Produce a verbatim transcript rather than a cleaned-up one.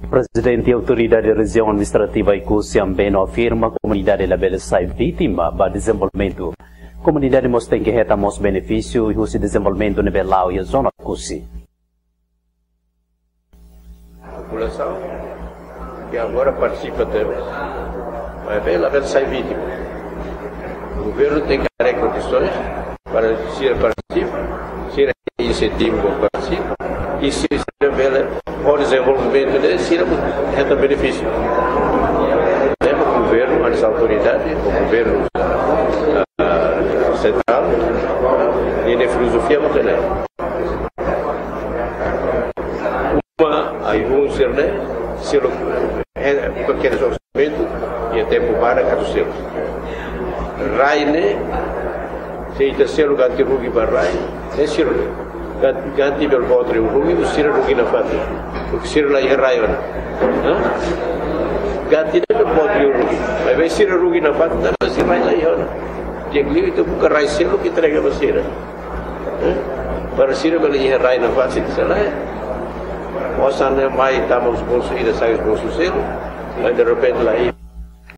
Prezidente Autoridade Rejiaun Administrativa Oekusi Ambeno afirma komunidade labele sai vítima ba dezenvolvimentu. Komunidade mós tenke hetan mós benefísiu husi dezenvolvimentu ne'ebé la'o iha zona Oekusi. Populasaun ke agora partisipa tebes, maibé labele sai vítima. Governu tenke haree kondisoens para sira partisipa, sira insentivu para partisipa, i se sira bele ho dezenvolvimentu ne'e sira hetan benefísiu. Ne'e governu, as autoridades, o governu, ah, sentrál, ninia filozofia mak ne'e. Uma, ai-hun sira-ne'e, sira, eh, pequenos orçamentos, iha tempu badak atu selu. Rai ne'e, se ita selu ganti rugi ba rai, ne'e sira gan-, ganti bele boot rugi, sira rugi nafatin. Porque sira la iha rai ona. Hã? Ganti ne'e bele boot rugi. Maibé sira rugi nafatin, tanba sira rai la iha ona. Di'ak liu ita buka rai seluk ke entrega ba sira. Eh? Para sira bele iha rai nafatin, se lae. Osan ne'e mai tama husi bolsu ida, sai husi bolsu seluk. Mas derrepente la iha,